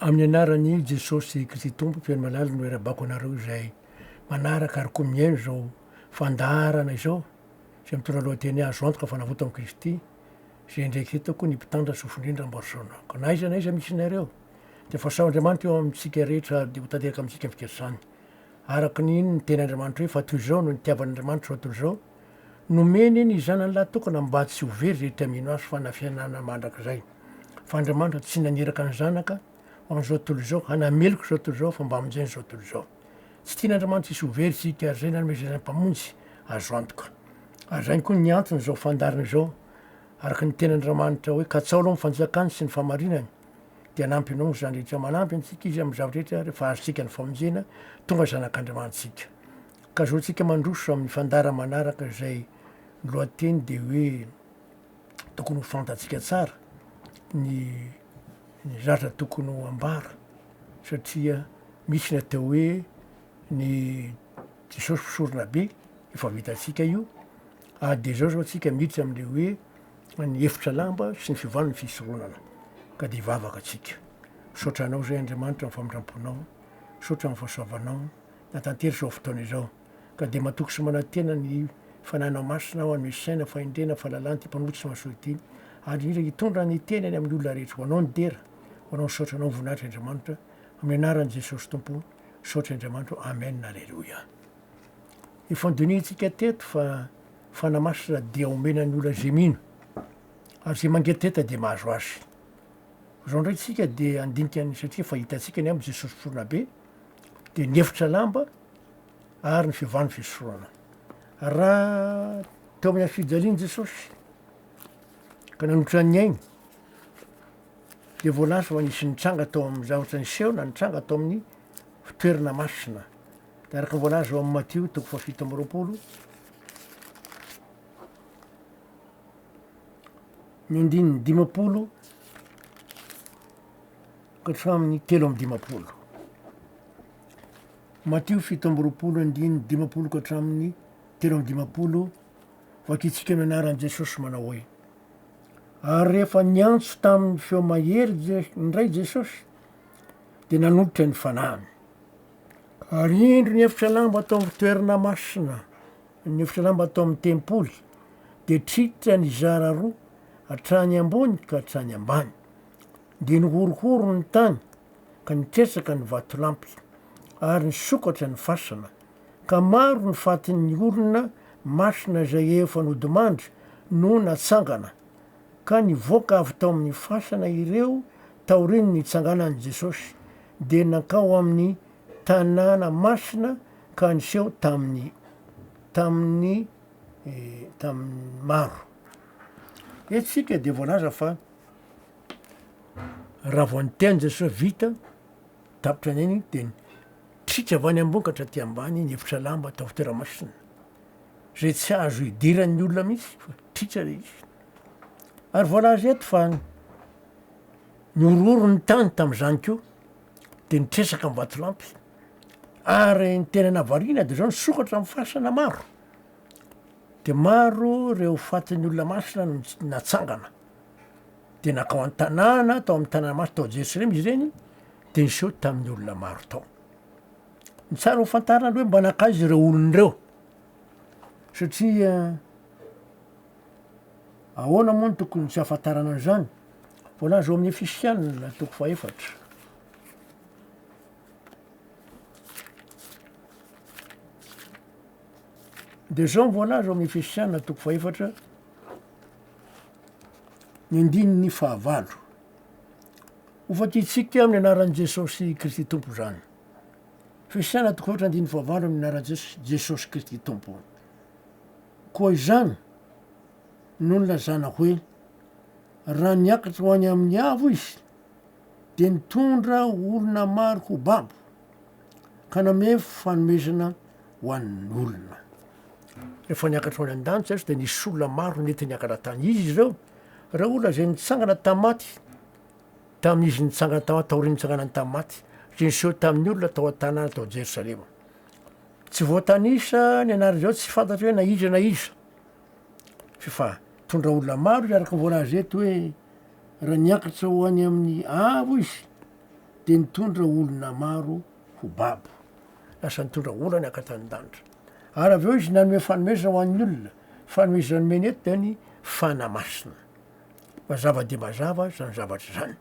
Amin'ny anaran'i Jesosy Kristy Tompo mpihaino malala no iarabako anareo izay manaraka ary koa mihaino izao fandaharana izao izay mitondra lohateny azo antoka fanavotana amin'i Kristy izay iandraiketako ny mpitandrina Sofindrindra Ramboarisaona. Ka na aiza na aiza misy anareo dia fahasoavan'Andriamanitra eo amintsika rehetra ary dia ho tanteraka amintsika ny fikasany. Araka ny ny teny Andriamanitra hoe fa toy izao no nitiavan'Andriamanitra izao tontolo izao, nomeny ny zanany lahy tokana mba tsy ho very izay tia mino azy fa na fiainana mandrakizay. Fa Andriamanitra tsy naniraka ny zanaka ho amin'izao tontolo izao hanameloka izao tontolo izao fa mba hamonjena izao tontolo izao. Tsy tian'Andriamanitra hisy ho very isika ary izay nanomezany ny Mpamonjy azo antoka. Ary izany koa ny anton'izao fandaharana izao araka ny tenin'Andriamanitra hoe katsaho aloha ny fanjakany sy ny fahamarinany dia hanampy anao izany rehetra. Manampy antsika Izy amin'ny zavatra rehetra rehefa azontsika ny famonjena, tonga zanak'Andriamanitsika. Ka zontsika mandroso amin'ny fandara manaraka izay ny lohateny dia hoe tokony ho fantatsika tsara ny ny zavatra tokony ho ambara satria misy ny atao hoe ny Jesosy mpisorona be efa vitantsika io ary dia izao zao tsika miditra amin'le hoe ny efitra lamba sy ny fiovan'ny fisoronana ka dia hivavaka tsika. Misaotra anao zay Andriamanitra amin'ny famindramponao, misaotra amin'ny fahasoavanao natanteraka izao fotoana izao ka dia matoky sy manantena ny Fanahinao Masina aho hanome saina, fahendrena, fahalalana ity mpanompo tsy mahasoa ity ary indrindra hitondra ny teny any amin'ny olona rehetra. Ho anao ny dera, ho anao ny saotra, anao ny voninahitra Andriamanitra, amin'ny anaran'i Jesosy Tompo, misaotra Andriamanitra, Amen, Aleloia. Efa nodinihintsika teto fa Fanahy Masina dia omena ny olona izay mino, ary izay mangetaheta dia mahazo azy. Izao indray tsika dia handinika ny satria efa hitantsika ny amin'i Jesosy Mpisoronabe, dia ny efitra lamba ary ny fiovan'ny fisoronana. Raha teo amin'ny hazo fijaliana Jesosy ka nanolotra ny ainy, dia voalaza fa nisy nitranga tao amin'ny zavatra niseho na nitranga tao amin'ny fitoerana masina. Dia araka ny voalaza ao amin'ny Matio toko fahafito amby 20, ny andininy 50 ka hatramin'ny 53. Matio 27 andininy 50 ka hatramin'ny 53, vakintsika amin'ny anaran'i Jesosy manao hoe, Ary rehefa niantso tamin'ny feo mahery indray Jesosy, dia nanolotra ny fanahiny. Ary indro ny efitra lamba tao amin'ny fitoerana masina, ny efitra lamba tao amin'ny tempoly, dia tritra nizara roa hatrany ambony ka hatrany ambany. Dia nihorohoro ny tany, ka nitresaka ny vatolampy, ary nisokatra ny fasana, ka maro ny fatin'ny olona masina izay efa nodimandry no natsangana, ka nivoaka avy tao amin'ny fasana ireo taorian'ny nitsanganan'i Jesosy, dia nankao amin'ny tanàna masina ka niseho tamin'ny tamin'ny tamin'ny maro. Eto isika dia voalaza fa raha vao niteny Jesosy vita, tapitra ny ainy dia nitrika avy any ambony ka hatraty ambany ny efitra lamba tao fitoera-masina, izay tsy azo idiran'ny olona mihitsy fa tritra ilay izy. Ary voalaza eto fa Nihorohoro ny tany tamin'izany koa, dia nitresaka ny vatolampy. Ary ny tena nahavariana dia izao, nisokatra ny fasana maro. Dia maro ireo fatin'ny olona masina no natsangana. Dia nankao an-tanàna, tao amin'ny tanàna masina tao Jerosalema izy ireny, dia niseho tamin'ny olona maro tao. Ny tsara ho fantarina aloha hoe mba nankaiza ireo olona ireo, satria Ahoana moa no tokony tsy hahafantarana an'izany? Voalaza ao amin'ny Efesiana toko fahefatra. Dia izao no voalaza ao amin'ny Efesiana toko fahefatra, ny andininy fahavalo. Hovakintsika amin'ny anaran'i Jesosy Kristy Tompo izany. Efesiana toko fahefatra andininy fahavalo amin'ny anaran'i Jesosy, Jesosy Kristy Tompo. Koa izany no nilazana hoe, Raha niakatra ho any amin'ny avo izy, dia nitondra olona maro ho babo, ka nanome fanomezana ho an'ny olona. Rehefa niakatra ho any an-danitra Jesosy, dia nisy olona maro nety niakatra tany. Iza ireo? Ireo olona izay nitsangana tamin'ny maty, tamin'izy nitsangana tamin'ny maty, taorian'ny nitsanganany tamin'ny maty, izay niseho tamin'ny olona tao an-tanàna tao Jerosalema. Tsy voatanisa ny anaran'izy ireo, tsy fantatra hoe na iza na iza. Fa tondra olona maro izy araka ny voalaza eto hoe raha niakatra ho any amin'ny avo izy. dia nitondra olona maro ho babo. Lasa nitondra olana niakatra any an-danitra. Ary avy eo izy nanome fanomezana ho an'ny olona. Fanomezana nomeny eto dia ny Fanahy Masina. Mazava dia mazava izany zavatra izany.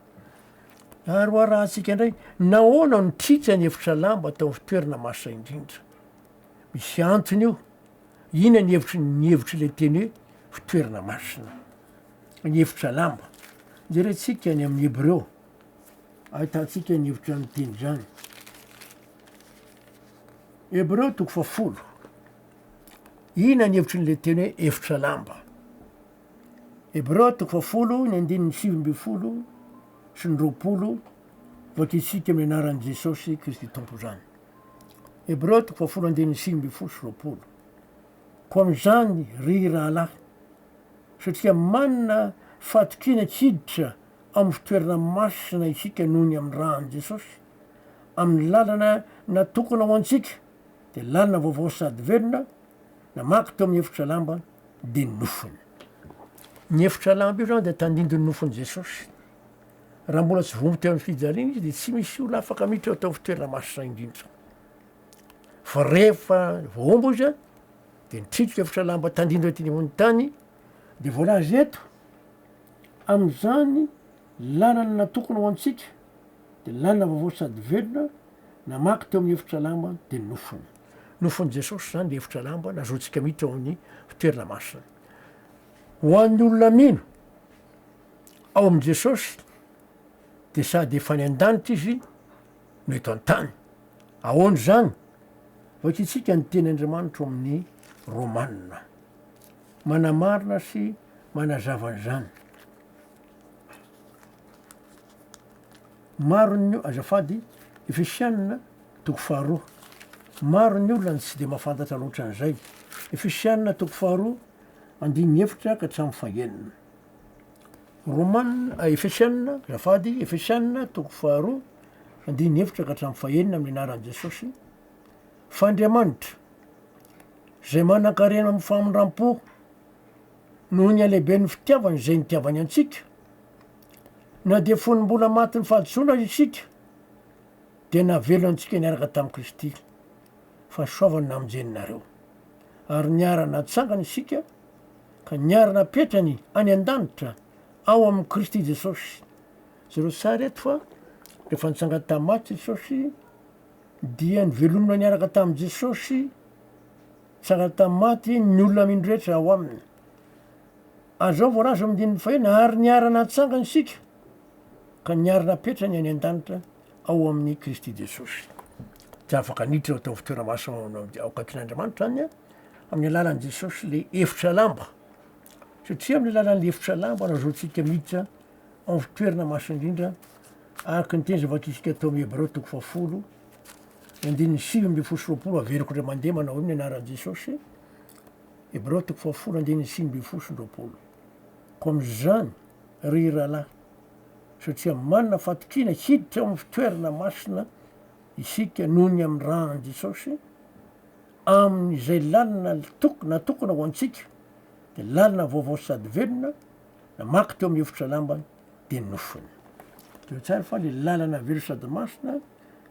Ary ho arahantsika indray, nahoana no tritra ny efitra lamba tao amin'ny fitoerana masina indrindra? Misy antony io. Inona ny hevitry ny hevitr'ilay teny hoe fitoerana masina? Ny efitra lamba. Jerentsika ny amin'ny Hebreo. Ahitantsika ny hevitra ny teny izany. Hebreo toko fahafolo. Inona ny hevitry ny teny hoe efitra lamba? Hebreo toko fahafolo ny andininy 19 sy ny 20 vakintsika amin'ny anaran'i Jesosy Kristy Tompo izany. Hebreo toko fahafolo andininy 19 sy 20. Koa amin'izany ry rahalahy, satria manana fahatokiana tsy hiditra amin'ny fitoerana masina isika noho ny amin'ny ràn'i Jesosy, amin'ny lalana natokana ho antsika, dia lalana vaovao sady velona, namaky teo amin'ny efitra lamba, dia ny nofony. Ny efitra lamba io izany dia tandindon'ny nofon'i Jesosy. Raha mbola tsy voa teo amin'ny fijaliana izy dia tsy misy olona afaka miditra teo amin'ny fitoerana masina indrindra. Fa rehefa voahombo izy dia nitritrika efitra lamba tandindona ety ambony tany, dia voalaza eto Amin'izany lalana natokana ho antsika dia lalana vaovao sady velona, namaky teo amin'ny efitra lamba dia ny nofony. Nofon'i Jesosy izany dia efitra lamba nahazoantsika miditra ao amin'ny fitoerana masina. Ho an'ny olona mino ao amin'i Jesosy dia sady efa any an-danitra izy no eto an-tany. Ahoana izany? Vakintsika ny teny Andriamanitra ao amin'ny Romana. Manamarina sy manazava an'izany. Maro ny, azafady, Efesiana toko faharoa. Maro ny olona no tsy dia mahafantatra loatra an'izay. Efesiana toko faharoa, andininy efatra ka hatramin'ny fahenina. Romana, Efesiana, azafady, Efesiana toko faharoa, andininy efatra ka hatramin'ny fahenina amin'ny anaran'i Jesosy. Fa Andriamanitra, izay manan-karena amin'ny famindram-po, noho ny halehiben'ny fitiavany izay nitiavany antsika, na dia fony mbola matin'ny fahadisoana aza isika, dia nahavelona antsika niaraka tamin'i Kristy. Fahasoavany namonjeny nareo. Ary niara-natsangana isika, ka niara-napetrany any an-danitra ao amin'i Kristy Jesosy. Jereo tsara eto fa rehefa nitsangana tamin'ny maty Jesosy, dia nivelomina niaraka tamin'i Jesosy, nitsangana tamin'ny maty ny olona mino rehetra ao aminy. Ary izao voalaza ao amin'ny andininy fahenina, ary niara-natsangana isika, ka niara-napetrany any an-danitra ao amin'i Kristy Jesosy. Tsy afaka niditra ao tao fitoera-masina ao akaikin'Andriamanitra any amin'ny alalan'i Jesosy le efitra lamba. Satria amin'ny alalan'le efitra lamba no azahoantsika miditra ao amin'ny fitoerana masina indrindra, araka ny teny izay vakintsika tao amin'ny Hebreo toko fahafolo, ny andininy 19 sy 20, averiko indray mandeha manao hoe amin'ny anaran'i Jesosy, Hebreo toko fahafolo andininy 19 sy 20. Koa amin'izany, ry rahalahy, satria manana fahatokiana hiditra ao amin'ny fitoerana masina isika noho ny amin'ny ràn'i Jesosy, amin'izay lalana natokana ho antsika, dia lalana vaovao sady velona, namaky teo amin'ny efitra lamba dia ny nofony. Jereo tsara fa le lalana velona sady masina,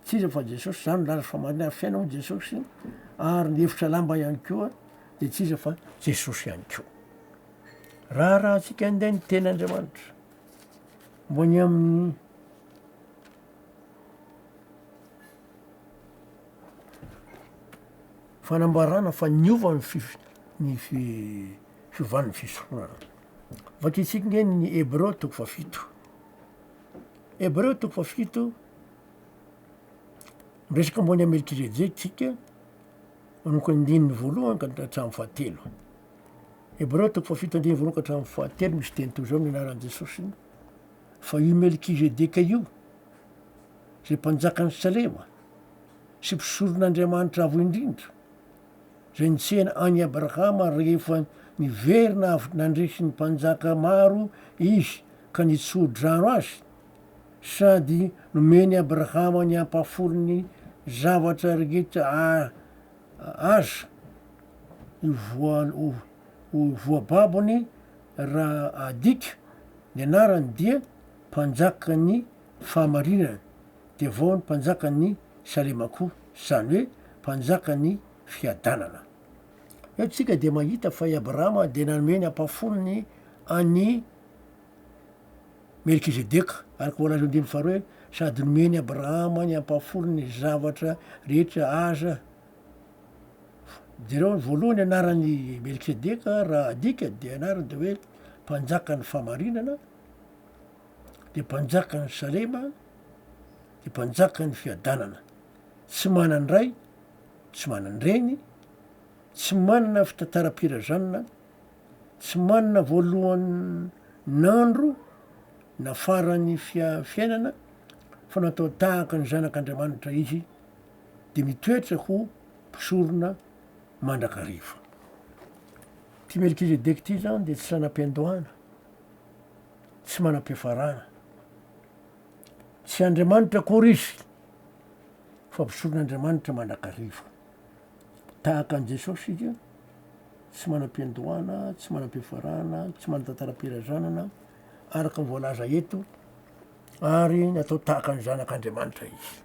tsy iza fa Jesosy, zany no lalana famarinana ary fiainana hoy Jesosy, ary ny efitra lamba ihany koa dia tsy iza fa Jesosy ihany koa. Raharahantsika indray ny tenin'Andriamanitra, mbo ny amin'ny fanambarana fa niova ny fif- ny fi- fiovan'ny fisoronana. Vakintsika nge ny Hebreo toko fahafito. Hebreo toko fahafito, miresaka momba an'i Melkizedeka tsika, manomboka ny andininy voalohany ka hatramin'ny fahatelo. Hebreo toko fahafito andininy voalohany ka hatramin'ny fahatelo misy teny toy izao amin'ny anaran'i Jesosy, fa io Melkizedeka io, izay mpanjakan'i Salema sy mpisoron'Andriamanitra Avo Indrindra, izay nitsena an'i Abrahama rehefa niverina avy nandresy ny mpanjaka maro izy ka nitso-drano azy, sady nomen'i Abrahama ny ampahafolon'ny zavatra rehetra aza ho voababony raha adika ny anarany dia mpanjakan'ny fahamarinana. dia vao ny mpanjakan'ny Salema koa, izany hoe mpanjakan'ny fiadanana. Eto isika dia mahita fa i Abrahama dia nanome ny ampahafolony an'i Melkizedeka, araka voalaza eo andininy faharoa hoe, sady nomen'i Abrahama ny ampahafolony ny zavatra rehetra aza. Jereo ny voalohany anaran'i Melkizedeka raha adika dia anarany dia hoe mpanjakan'ny fahamarinana, dia mpanjakan'i Salema, dia mpanjakan'ny fiadanana. Tsy manan-dray, tsy manan-dreny, tsy manana fitantaram-pirazanana, tsy manana voalohan'andro na faran'ny fiainana fa natao tahaka ny zanak'Andriamanitra izy dia mitoetra ho mpisorona mandrakariva. Ity Melkizedeka ity zany dia tsy nanam-piandohana, tsy manam-piafarana, tsy Andriamanitra akory izy fa mpisoron'Andriamanitra mandrakariva. Tahaka an'i Jesosy izy, tsy manam-piandohana, tsy manam-piafarana, tsy manan-tantaram-pirazanana, araka ny voalaza eto, ary natao tahaka ny zanak'Andriamanitra izy.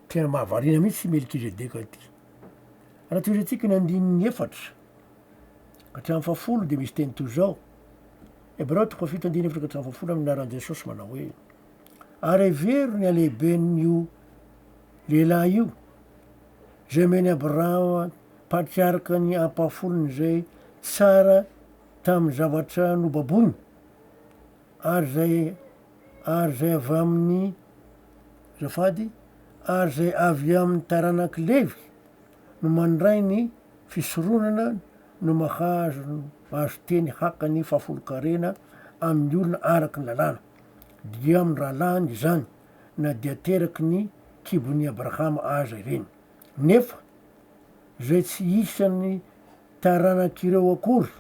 Tena mahavariana mihitsy i Melkizedeka ity. Raha tohizantsika ny andininy efatra ka hatramin'ny fahafolo dia misy teny toy izao, Hebreo toko fahafito andininy efatra ka hatramin'ny fahafolo amin'ny anaran'i Jesosy manao hoe, Ary hevero ny halehiben'io lehilahy io, izay omen'i Abrahama patriarka ny ampahafolon'izay tsara tamin'ny zavatra nobaboiny, ary izay ary izay avy amin'ny azafady, ary izay avy amin'ny taranak'i Levy no mandray ny fisoronana no mahazo mahazo teny haka ny fahafolon-karena amin'ny olona araka ny lalàna, dia amin'ny rahalahiny izany, na dia teraky ny kibon'i Abrahama aza ireny. Nefa izay tsy isan'ny taranak'ireo akory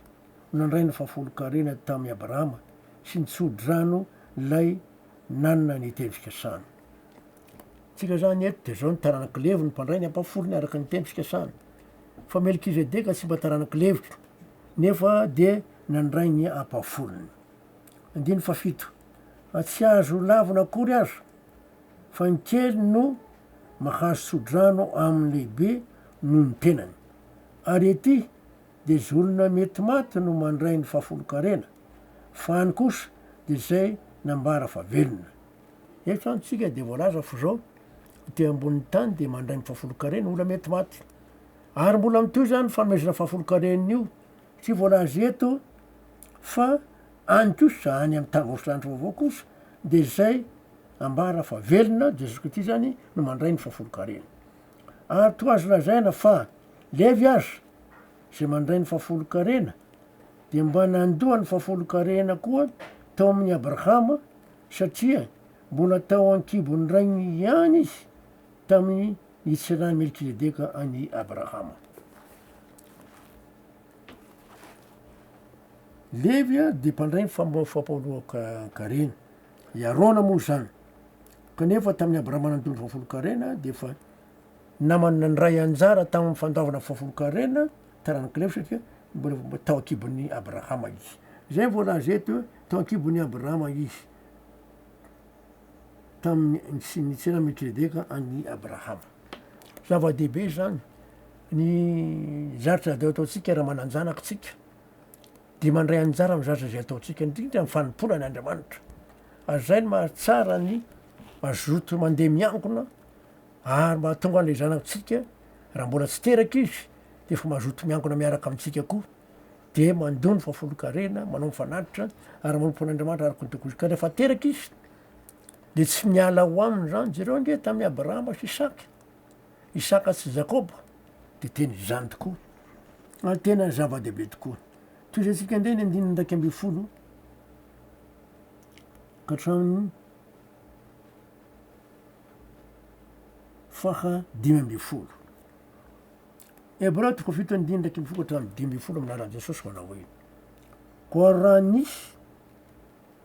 no nandray ny fahafolon-karena tamin'i Abrahama sy ny tso-drano lay nanana ny teny fikasana. Tsika zany eto de zao ny taranak'i Levy no mpandray ny ampahafolony araka ny teny fikasana. Fa Melkizedeka tsy mba taranak'i Levy nefa dia nandray ny ampahafolony. Andininy fahafito. Fa tsy azo lavina akory aza fa ny kely no mahazo tso-drano amin'ny lehibe noho ny tenany. Ary ety dia izay olona mety maty no mandray ny fahafolon-karena, fa any kosa dia izay nambara fa velona. Eto izany tsika dia voalaza fa izao, aty ambonin'ny tany dia mandray ny fahafolon-karena olona mety maty. Ary mbola mitohy izany fanomezana fahafolon-karena io, satria voalaza eto fa any kosa, any amin'ny tany voafilanitra vaovao kosa, dia izay ambara fa velona, Jesosy Kristy izany, no mandray ny fahafolon-karena. Ary toa azo lazaina fa Levy aza, izay mandray ny fahafolon-karena, dia mba nandoa ny fahafolon-karena koa tao amin'i Abrahama, satria mbola tao an-kibon'ny rainy ihany izy tamin'ny nitseran'i Melkizedeka an'i Abrahama. Levy dia mpandray ny fampaholoan-karena. I Arona moa izany. Kanefa tamin'i Abrahama nandoa ny fahafolon-karena dia efa namany nandray anjara tamin'ny fandoavana fahafolon-karena taranak'i Levy satria mbola tao an-kibon'i Abrahama izy. Izay voalaza eto hoe tao an-kibon'i Abrahama izy tamin'ny nitsenan'i Melkizedeka an'i Abrahama. Zava-dehibe izany ny zavatra izay ataontsika raha manan-janaka isika dia mandray anjara amin'ny zavatra izay ataontsika, indrindra amin'ny fanompoana an' Andriamanitra. Ary izay no mahatsara ny mazoto mandeha miangona ary mahatonga an'ilay zanatsika raha mbola tsy teraka izy dia efa mazoto miangona miaraka amintsika koa dia mandoa ny fahafolon-karena, manao ny fanatitra ary manompo an'Andriamanitra araka ny tokony izy. Ka rehefa teraka izy dia tsy miala ao aminy izany. Jereo ange tamin'i Abrahama sy Isaka, Isaka sy Jakoba dia tena izany tokoa ary tena zava-dehibe tokoa. Tohizantsika indray ny andininy 11 ka hatramin'ny faha 15. Hebreo toko fito andininy 11 ka hatramin'ny 15 amin'ny anaran'i Jesosy manao hoe, Koa raha nisy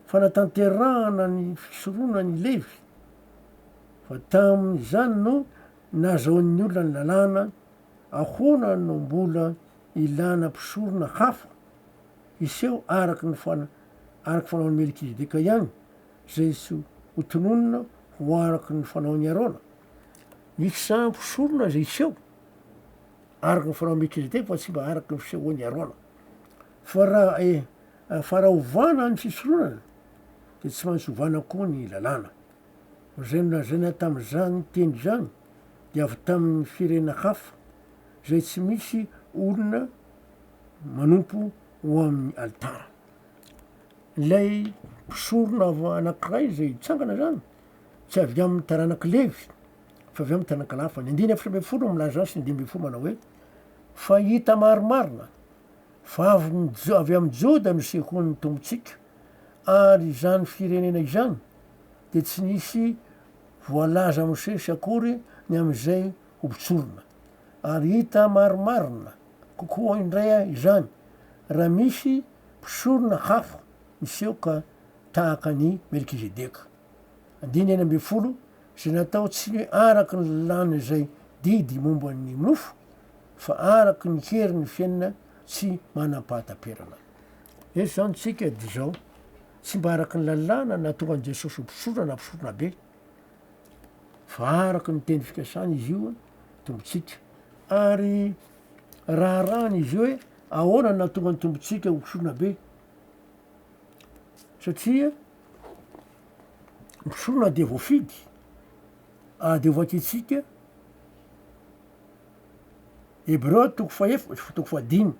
fanatanterahana ny fisoronana i Levy, fa tamin'izany no nahazahoan'ny olona ny lalàna, ahoana no mbola ilàna mpisorona hafa hiseho araka ny araka fanaon'i Melkizedeka ihany, izay tsy hotononina ho. ho araka ny fanaon'i Arona. Misy sahy mpisorona izay hiseho araka ny fanaon'i Melkizedeka fa tsy mba araka ny fisehoan'i Arona. Fa raha e, fa raha ovana ny fisoronana dia tsy maintsy ovana koa ny lalàna. Izay nolazaina tamin'izany teny izany dia avy tamin'ny firenena hafa izay tsy misy olona manompo ho amin'ny alitara. Ilay mpisorona avy anankiray izay hitsangana izany tsy avy amin'ny taranak'i Levy fa avy amin'ny taranaka hafa. Ny andininy 14 no milaza azy sy ny 15 manao hoe, Fa hita marimarina fa avy ny avy amin'i Joda no sehoan'ny Tompontsika, ary izany firenena izany dia tsy nisy voalaza Mosesy akory ny amin'izay ho mpisorona. Ary hita marimarina kokoa indray izany raha misy mpisorona hafa miseho ka tahaka an'i Melkizedeka. Andininy 16, izay natao tsy araka ny lalàna izay didy momba ny nofo, fa araka ny herin'ny fiainana tsy manam-pahataperana. Eto izany tsika dia izao, tsy mba araka ny lalàna nahatonga an'i Jesosy ho mpisorona na mpisoronabe, fa araka ny teny fikasana izy io Tompontsika. Ary raharahana izy io hoe ahoana no nahatonga ny Tompontsika ho mpisoronabe, satria ny mpisorona dia voafidy ary dia hovakintsika Hebreo toko fahaefatra, toko fahadimy,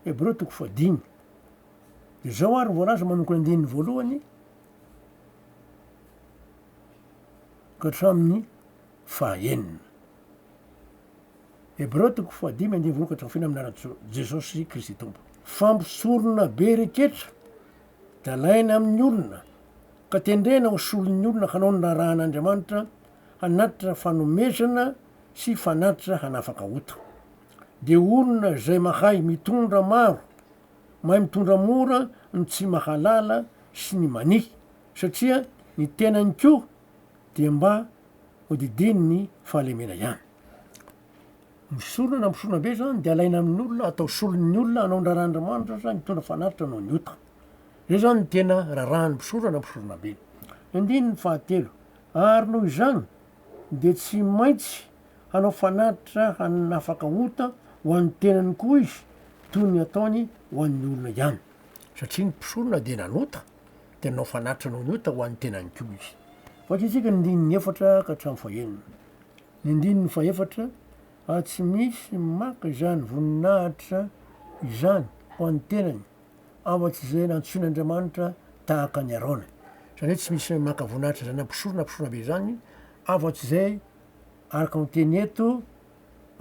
Hebreo toko fahadimy. Izao ary voalaza manomboka ny andininy voalohany ka hatramin'ny fahaenina. Hebreo toko fahadimy andininy voalohany ka hatramin'ny fahenina amin'ny anaran'i Jesosy Kristy Tompo. Fampisorona be reketra dia alaina amin'ny olona ka tendrena ho solon'ny olona hanao ny raharahan'Andriamanitra hanatitra fanomezana sy fanatitra hanafaka ota. Dia olona izay mahay mitondra maro, mahay mitondra mora ny tsy mahalala sy ny mania, satria ny tenany koa dia mba hodidin'ny fahalemena ihany. Ny sorona na mpisorona be zany dia alaina amin'olona atao solon'ny olona hanao ny raharahan'Andriamanitra sa mitondra fanatitra noho ny ota. Zay zany ny tena raharahan'ny mpisorona na mpisorona be. Andininy fahatelo, ary noho izany dia tsy maintsy hanao fanatitra hanafaka ota ho an'ny tenany koa izy toy ny ataony ho an'ny olona ihany. Satria ny mpisorona dia nanota dia nanao fanatitra noho ny ota ho an'ny tenany koa izy. Vakintsika ny andininy efatra ka hatramin'ny fahenina. Ny andininy fahefatra, Ary tsy misy maka izany voninahitra izany ho an'ny tenany, afa-tsy izay nantsoin'Andriamanitra tahaka an'i Arona. Izany hoe tsy misy maka voninahitra izany mpisorona na mpisoronabe izany, afa-tsy izay araka ny teny eto,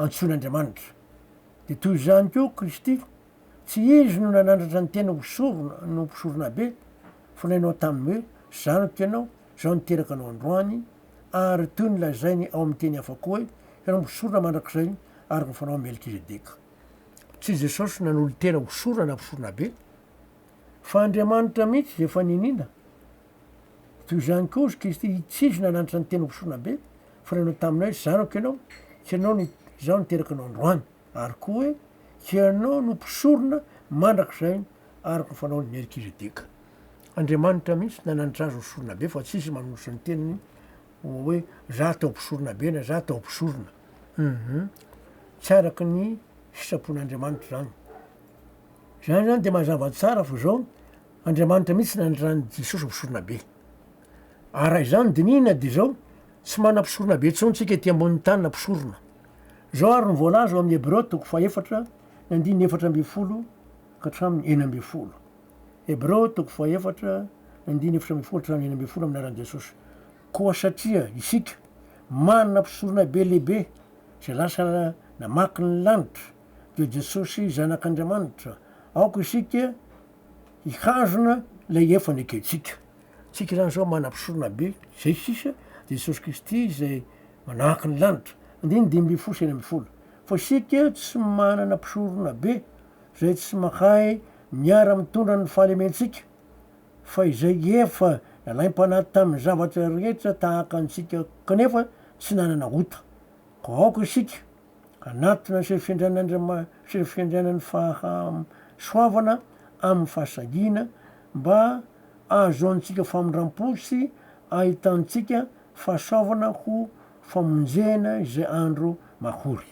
antsoin'Andriamanitra. Dia toy izany koa Kristy, tsy Izy no nanandratra ny tena ho sorona, no mpisoronabe, fa ilay taminy hoe, Zanako ianao, Izaho niteraka anao androany, ary toy ny lazainy ao amin'ny teny hafa koa hoe, Ianao mpisorona mandrakizay, araka ny fanaon'i Melkizedeka. Tsy Jesosy no nanolo-tena ho sorona na mpisoronabe, fa Andriamanitra mihitsy izay efa niniana. Toy izany koa hozy Kristy, tsy Izy no nananatra ny tena ho mpisoronabe, fa nanao taminy hoe, Zanako ianao, tsy ianao no, Izaho niteraka anao androany. Ary koa hoe, Hianao no mpisorona mandrakizay araka ny fanaon'i Melkizedeka. Andriamanitra mihitsy nananatra azy ho soronabe fa tsy izy manolotra ny teniny hoe za atao mpisoronabe na za atao mpisorona. Hum tsy araka ny sitrapon'Andriamanitra izany. Izany zany de mazava tsara fa zao Andriamanitra mihitsy nananatra an'i Jesosy ho mpisoronabe. Ary raha izany no dinihina de zao, tsy manana mpisoronabe intsony tsika ety ambonin'ny tany na mpisorona. Zao ary no voalaza ao amin'ny Hebreo toko fahefatra ny andininy 14 ka hatramin'ny 16. Hebreo toko fahefatra ny andininy 14 hatramin'ny 16 amin'ny anaran'i Jesosy. Koa satria isika manana mpisoronabe lehibe izay lasa namaky ny lanitra, dia Jesosy Zanak'Andriamanitra, aoka isika hihazona ilay efa nekentsika. Tsika izany izao manana mpisoronabe izay sisa, Jesosy Kristy izay manahaky ny lanitra. Andininy 15 sy 16. Fa isika tsy manana mpisoronabe izay tsy mahay miara-mitondra ny fahalementsika, fa izay efa nalaim-panahy tamin'ny zavatra rehetra tahaka antsika kanefa tsy nanana ota. Koa aoka isika hanatona ny seza fiandrianan'Andriama-, seza fiandrianan'ny fahasoavana amin'ny fahasahiana mba hahazoantsika famindram-po sy ahitantsika fahasoavana ho famonjena izay andro mahory.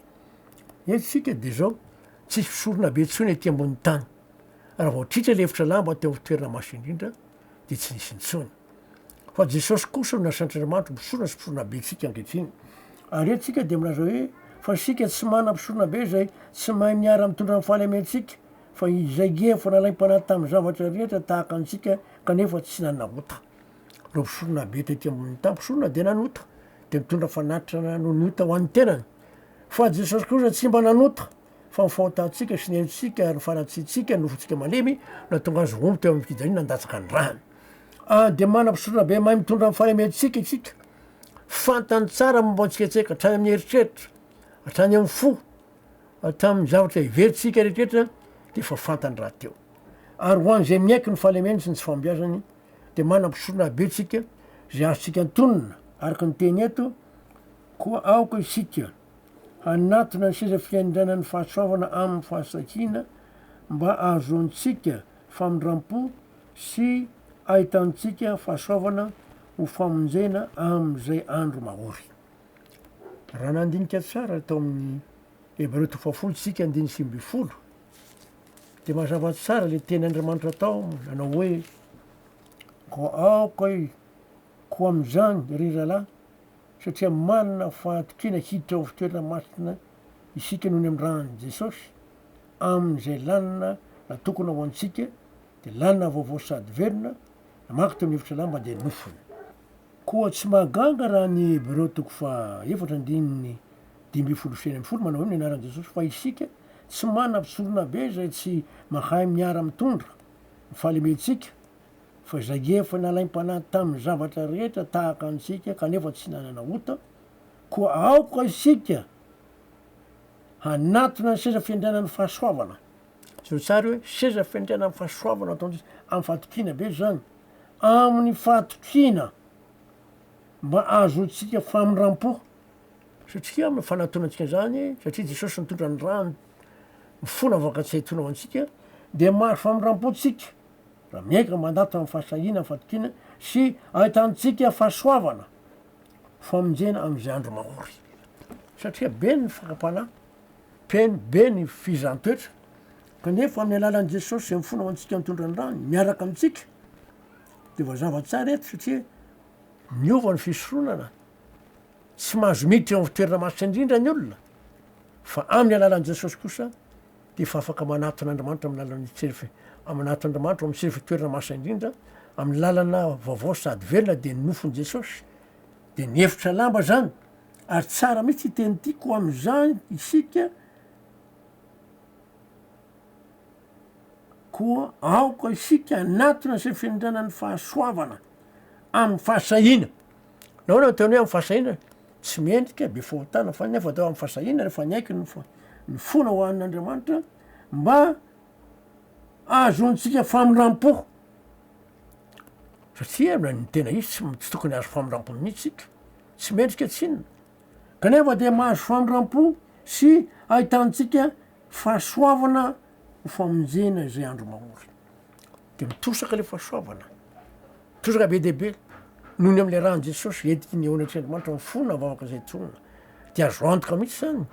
Eto isika dia izao, tsisy mpisorona be intsony ety ambonin'ny tany. Raha vao tritra ilay efitra lamba teo amin'ny fitoerana masina indrindra dia tsy nisy intsony. Fa Jesosy kosa no nasantr'Andriamanitra ho mpisorona sy mpisoronabentsika ankehitriny. Ary eto isika dia milaza hoe, Fa isika tsy manana mpisoronabe izay tsy mahay miara-mitondra ny fahalementsika, fa izay efa nalaim-panahy tamin'ny zavatra rehetra tahaka antsika kanefa tsy nanana ota. Ireo mpisoronabe tety ambonin'ny tany, mpisorona dia nanota, dia mitondra fanatitra noho ny ota ho an'ny tenany. Fa Jesosy kosa tsy mba nanota, fa ny fahotantsika sy ny helotsika ary ny faharatsiantsika, ny nofontsika malemy, no nahatonga azy ho omby teo amin'ny fijaliana nandatsaka ny rany. Ah, dia manana mpisoronabe mahay mitondra ny fahalementsika isika. Fantany tsara momba antsika tsika, hatrany amin'ny eritreritra, hatrany amin'ny fo, hatramin'ny zavatra heverintsika rehetrarehetra dia efa fantany rahateo. Ary ho an'izay miaiky ny fahalemeny sy ny tsy fahombiazany dia manana mpisoronabe tsika izay azontsika antonona araka ny teny eto, koa aoka isika hanatona ny seza fiandrianan'ny fahasoavana amin'ny fahasahiana mba hahazoantsika famindram-po sy ahitantsika fahasoavana ho famonjena amin'izay andro mahory. Raha nandinika tsara tao amin'ny Hebreo toko fahafolo isika andininy 19 dia mazava tsara le teny Andriamanitra tao nanao hoe koa aoka koa amin'izany ry rahalahy satria manana fahatokiana hiditra ao fitoerana masina isika noho ny amin'ny ran'i Jesosy amin'izay lalana natokana ho antsika dia lalana vaovao sady velona namaky teo amin'ny efitra lamba dia nofony. Koa tsy mahagaga raha ny Hebreo toko faha-efatra andininy 15 sy 16 manao hoe ny anaran'i Jesosy fa isika tsy manana mpisoronabe izay tsy mahay miara-mitondra ny fahalementsika fa izay efa nalaim-panahy tamin'ny zavatra rehetra tahaka antsika kanefa tsy nanana ota, koa aoka isika hanatona ny seza fiandrianan'ny fahasoavana. Jereo tsara hoe seza fiandrianan'ny fahasoavana ataontsika amin'ny fahatokiana be izany, amin'ny fahatokiana mba ahazoantsika famindram-po, satria amin'ny fanatonantsika izany, satria Jesosy nitondra ny rany mifona afaka tsy haitona ho antsika, dia mahazo famindram-po tsika raha miainga mandato amin'ny fahasahiana, fahatokiana sy ahitantsika fahasoavana, famonjena amin'izay andro mahory. Satria be ny fakam-panahy, peny be ny fizaham-toetra, kanefa amin'ny alalan'i Jesosy izay mifona ho antsika mitondra ny rany miaraka amintsika, dia voazava tsara eto satria miova ny fisoronana, tsy mahazo miditra eo amin'ny fitoerana masina indrindra ny olona, fa amin'ny alalan'i Jesosy kosa dia efa afaka manatona Andriamanitra amin'ny lalan'ny tsirify, manatona Andriamanitra ao amin'ny tsirify toerana masina indrindra, amin'ny lalana vaovao sady velona dia ny nofon'i Jesosy, dia ny efitra lamba zany, ary tsara mihitsy ity teny ity, koa amin'izany isika koa aoka isika hanatona sy firindrana ny fahasoavana amin'ny fahasahiana. Nahoana no ataony hoe amin'ny fahasahiana? Tsy mendrika, be fahotana, fa nefa atao amin'ny fahasahiana rehefa niaiky ny ny fona ho an'Andriamanitra mba ahazoantsika famindram-po. Satria na ny tena izy tsy tsy tokony hahazo famindram-po mihitsy isika, tsy mendrika tsinona. Kanefa dia mahazo famindram-po sy ahitantsika fahasoavana ho famonjena izay andro mahory. De mitosaka le fahasoavana. Trotraka be dia be noho ny amin'ilay ran'i Jesosy entiky ny eo anatrehan'Andriamanitra mifona vavaka izay tonona. Dia azo antoka mihitsy izany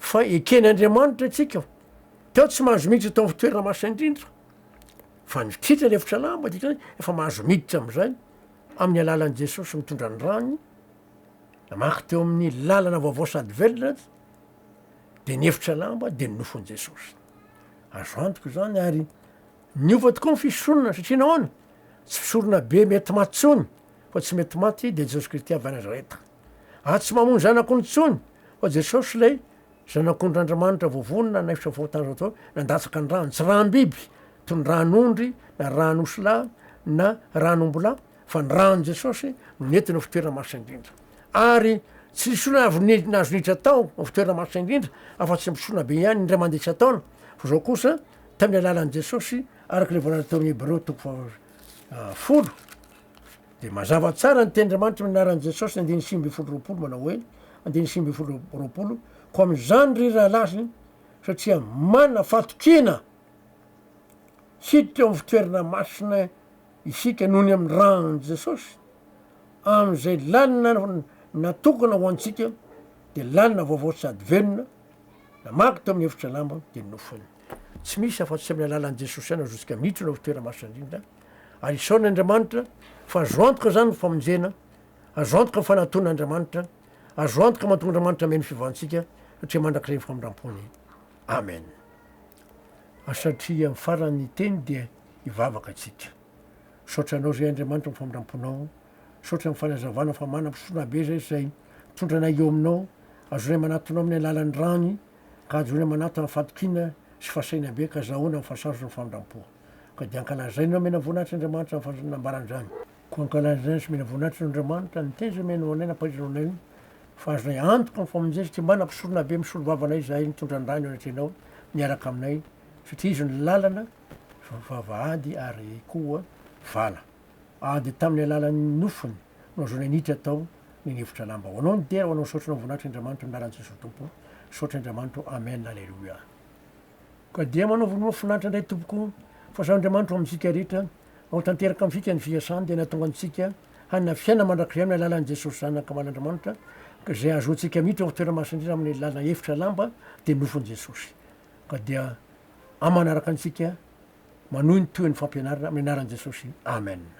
fa eken'Andriamanitra isika. Teo tsy mahazo miditra tao amin'ny fitoerana masina indrindra fa ny tritra ny efitra lamba dia efa mahazo miditra amin'izay amin'ny alalan'i Jesosy mitondra ny rany namaky teo amin'ny lalana vaovao sady velona dia ny efitra lamba dia ny nofon'i Jesosy. Azo antoka izany ary Niova tokoa ny fisoronana satria nahoana? Tsy fisorona be mety maty intsony fa tsy mety maty dia Jesosy Kristy avy any Nazareta. Ary tsy mamono zanak'ondry intsony fa Jesosy ilay Zanak'ondrin'Andriamanitra voavonona nanaisotra fahotana izao tontolo nandatsaka ny rany, tsy ràm-biby toy ny ràn'ondry na ràn'osilahy na ràn'ombilahy fa ny ràn'i Jesosy no nentiny ho fitoerana masina indrindra. Ary tsy nisy olona avy nahazo niditra tao amin'ny fitoerana masina indrindra afa-tsy ny mpisorona be ihany indray mandeha isan-taona fa izao kosa Tamin'ny alalan'i Jesosy, araka ilay voalaza tao amin'ny Hebreo toko faha folo, dia mazava tsara ny tenin'Andriamanitra amin'ny anaran'i Jesosy, ny andininy 19 20 manao hoe, andininy 19 20, koa amin'izany ry rahalahy, satria manana fatokiana hiditra eo amin'ny fitoerana masina isika noho ny amin'ny ran'i Jesosy. amin'izay lalana natokana ho antsika, dia lalana vaovao sady velona, namaky teo amin'ny efitra lamba, dia ny nofony. Tsy misy afa-tsy amin'ny alalan'i Jesosy ihany azontsika miditra ao fitoera-masina indrindra, ary isaorana Andriamanitra fa azo antoka izany ny famonjena, azo antoka ny fanatonan'Andriamanitra, azo antoka mahatonga Andriamanitra hameno fiovantsika, satria mandrakizay ny famindram-pony. Amen. Ary satria amin'ny farany ny teny dia hivavaka isika. Misaotra Anao izay Andriamanitra amin'ny famindram-ponao. Misaotra amin'ny fanazavana fa manam-pisotroana be izay izay mitondra anay eo Aminao. Azonay manatona Ao amin'ny alalan'ny rany ka azonay manatona amin'ny fahatokiana sy fahasahiana be ka azahoana amin'ny fahasarotra ny famindram-po. Ka dia ankalazainao omena voninahitra Andriamanitra amin'ny fanambarana izany. Koa ankalazaina sy omena voninahitra Andriamanitra ny teny izay omenao anay nampaizanao anay fa azonay antoka ny famonjena satria manam-pisorona be misolo vava anay izahay mitondra ny rany eo anatrehanao miaraka aminay satria Izy no lalana, vavahady ary koa vala. Ady tamin'ny alalan'ny nofony no azonay niditra tao ny nefitra lamba. Ho anao ny dera, ho anao ny saotra, ho anao ny voninahitra Andriamanitra amin'ny anaran'i Jesoa Tompo. Misaotra Andriamanitra o. Amen Aleloia. Ka dia manao vonoa finaritra indray tompoko fa sao Andriamanitra ho amintsika rehetra ao tanteraka amintsika ny fiasany dia nahatonga antsika hanana fiainana mandrakizay amin'ny alalan'i Jesosy Zanaka Malan'Andriamanitra ka izay ahazoantsika miditra ao amin'ny toerana masina indrindra amin'ny lalana efitra lamba dia nofon'i Jesosy ka dia amanaraka antsika manohy ny tohin'ny fampianarana amin'ny anaran'i Jesosy. Amen.